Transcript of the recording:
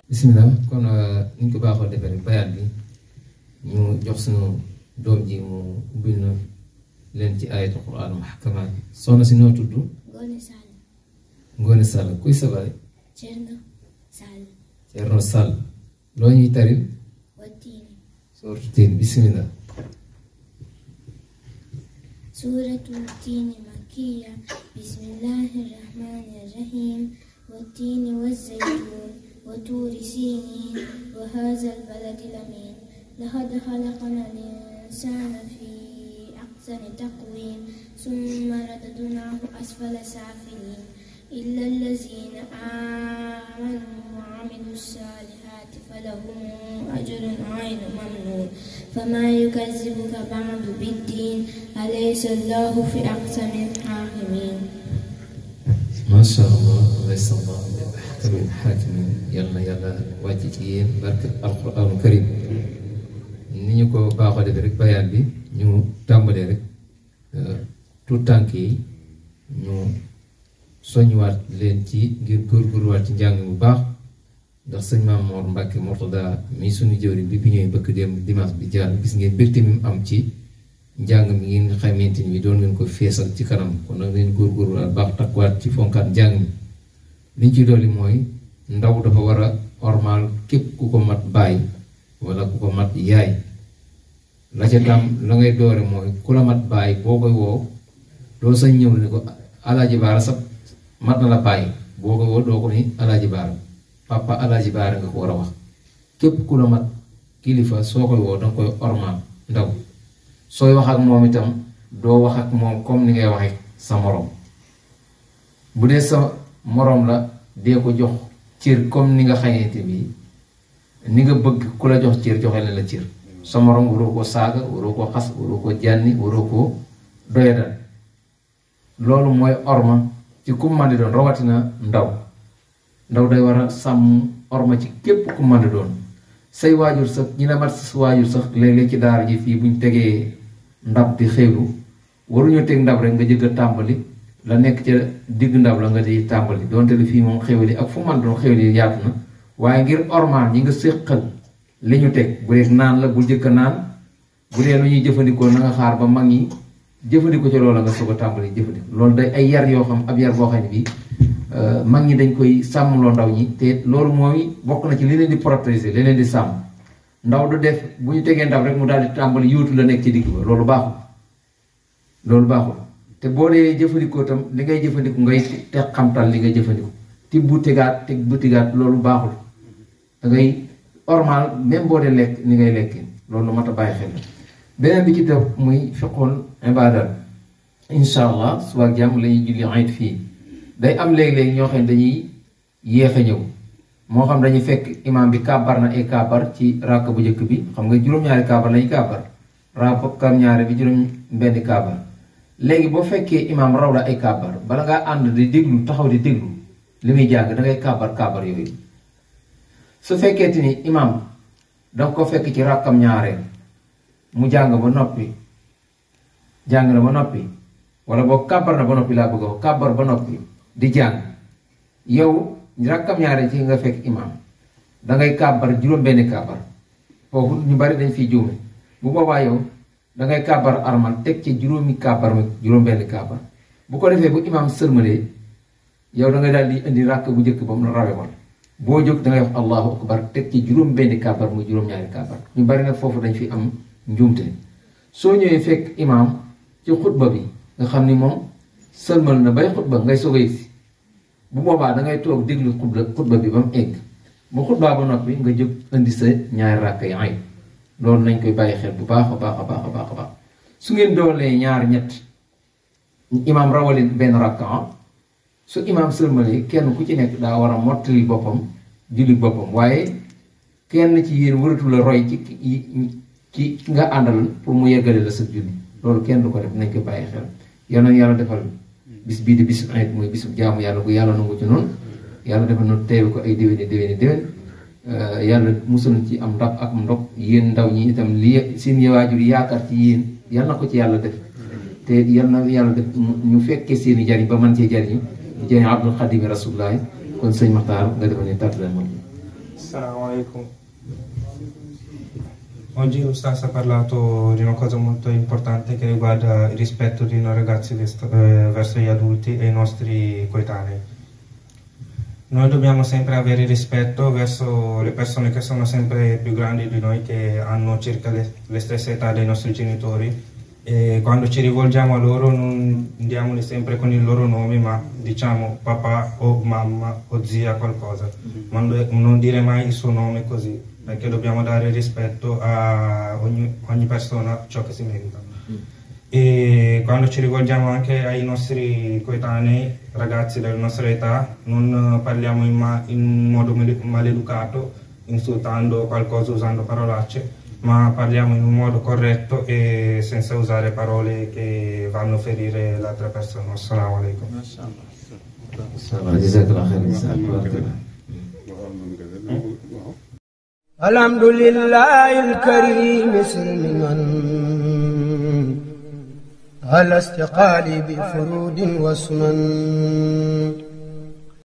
bismillah kon niñ ko baaxoo defee rek bayaat bi ñu jox sunu doom ji mu ubbil na leen ci ayatul quran muhkamaat. soxna si noo tudd? Ngoone Sall. Ngoone Sall kuy sa baay? Cerno Sall. Cerno Sall. loo ñuy taril? Wattiini. sooratu tiin bismillah. suuratu tiini makkiya. bismillahi rahmaani rahim. wattiini wazzaytuun wa tuuri siiniin wa haazal baladil amiin. laqad xalaqnal insaana fii ahsani taqwiim summa radadnaahu asfala saafiliin illaa allaziina aamanuu wa amiluu saalihaati falahum ajrun ghayru mamnuun famaa yukazzibuka ba'du biddiin alaysa allaahu bi ahkamil haakimiin. macha allah alaysa allahu bi ahkamil haakimiin. yal na yàlla wàcc ci yéen barke alquraanu karim. ni ñu ko baaxoo defee rek bayaan bi ñu tàmbalee rek tout tànk yi ñu soññuwaat leen ci ngir góorgóorluwaat ci njàng bu baax ndax sëñ Maam Mor Mbàkke Murtada mi suñu jëwriñ bi ñëwee bëkk dem dimanche bi jaar gis ngeen mbégte mi am ci njàng mi ngeen xamante ni doon ngeen ko feesal ci kanam kon nag leen góorgóorluwaat baax takkuwaat ci fonkaat njàng mi liñ ci dolli mooy ndaw dafa war a ormaal képp ku ko mat bàyyi wala ku ko mat yaay la ca tam la ngay doore mooy ku la mat bàyyi boo koy woo doo sañ ñëw ni ko alaaji baara sa mat na la bàyyi boo koy woo doo ko ni alaaji baara papa alaaji baara nga ko war a wax képp ku la mat kilifa soo koy woo danga koy ormaal ndaw sooy wax ak moom itam doo wax ak moom comme ni ngay waxee sa moroom bu dee sa moroom la dee ko jox cër comme ni nga xamante bi ni nga bëgg ku la jox cër joxe leen la cër sa moroom waroo ko saaga waroo ko xas waroo ko jànni waroo ko doyadal loolu mooy orma ci ku man di doon rawatina ndaw day war a sàmm orma ci képp ku man di doon say waajur sax ñi la mat sa waajur sax léeg-léeg ci daara ji fii buñ tegee ndab di xewlu waruñoo teg ndab rek nga jëkk a tàmbali la nekk ca digg ndab la nga di tàmbali donte lu fii moom xewli ak fu man doon xewli yaatu na waaye ngir ormaan ñi nga séqal li ñu teg bu dee naan la bul jëkk a naan bu dee lu ñuy jëfandikoo na nga xaar ba mag ñi jëfandikoo ci loola nga soog a tàmbali jëfandikoo loolu day ay yar yoo xam ab yar boo xam ne bii mag ñi dañ koy sàmmloo ndaw ñi te loolu mooy bokk na ci li leen di protéger li leen di sàmm ndaw du def bu ñu tegee ndab rek mu daal di tàmbali yóotu la nekk ci digg ba loolu baaxul te boo dee jëfandikoo tam li ngay jëfandikoo ngay te xamtal li ngay jëfandikoo tib bu tegaat teg bu tegaat loolu baaxul da ngay ormal même boo dee lekk ni ngay lekkee loolu mat a bàyyi xel beneen bi ci def muy fiqhul ibadat incha allah suba ak jàmm la ñuy julli ayit fii day am léegi-léegi ñoo xam ne dañuy yéex a ñëw moo xam dañuy fekk imam bi kàbbar na ay kàbbar ci ràkk bu njëkk bi xam nga juróom-ñaari kàbbar lañuy kàbbar rakkam ñaari bi juróom benn kàbbar léegi boo fekkee imam raw la ay kàbbar bala ngaa ànd di déglu taxaw di déglu li muy jàng da ngay kàbbar yooyu su fekkee ni imam danga ko fekk ci ràkkam ñaareel mu jàng ba noppi wala boo kàbbar na ba noppi laa bëgg a wax kàbbar ba noppi di jàng yow ràkkam ñaareel ci nga fekk imam dangay kàbbar juróom-benn kàbbar foofu ñu bari dañ fiy juume bu boobaa yow dangay kàbbar armal teg ci juróomi kàbbar juróom-benn kàbbar bu ko defee bu imam sërmalee yow dangay daal di indi ràkk bu njëkk ba mu rawe woon boo jóg dangay wax allahu akbar teg ci juróom-benn kàbbar muy juróom-ñaari kàbbar ñu bari nag foofu dañ fi am njuumte soo ñëwee fekk imam ci xutba bi nga xam ni moom sëlmal na bay xutba ngay soog a yegsi bu boobaa dangay toog déglu xutba bi ba mu egg bu xutbaa ba noppi nga jóg indi sa ñaari ràkk yi ay loolu nañ koy bàyyi xel bu baax a baax a baax su ngeen doolee ñaar ñett imam rawale benn rakka su imam sëlmalee kenn ku ci nekk daa war a mottali boppam julli boppam waaye kenn ci yéen waratu la roy ci nga àndal pour mu yeggale la sa julli loolu kenn du ko def nañ ko bàyyi xel yal na yàlla defal bis bii di bisu ayit mooy bisu jaamu yàlla bu yàlla nangu ci noonu yàlla defal noonu teew ko ay déwéni yàlla musul ci am ndab ak ndog yéen ndaw ñi itam li seen waajur yaakaar ci yéen yal na ko ci yàlla def te yal na yàlla def ñu fekkee seen i jariñ ba mën cee jariñu jëriñ Abdul Xadim Rasulullah. kon sëñ Maxtaar nga defa ne tartale moom. Assalamu alaikum. Oggi Ustaz ha parlato di una cosa molto importante che riguarda il rispetto di noi ragazzi verso gli adulti e i nostri coetanei. Noi dobbiamo sempre avere rispetto verso le persone che sono sempre più grandi di noi, che hanno circa le stesse età dei nostri genitori, e quando ci rivolgiamo a loro non diamoli sempre con il loro nome, ma diciamo papà o mamma o zia qualcosa, ma non dire mai il suo nome così, perché dobbiamo dare rispetto a ogni persona ciò che si merita. E quando ci rivolgiamo anche ai nostri coetanei, ragazzi della nostra età, non parliamo in modo maleducato, insultando qualcosa, usando parolacce, ma parliamo in un modo corretto e senza usare parole che vanno a ferire l'altra persona. Assalamu alaikum. Alhamdulillah al-Karim silman ala istiqali bi furud wa sunan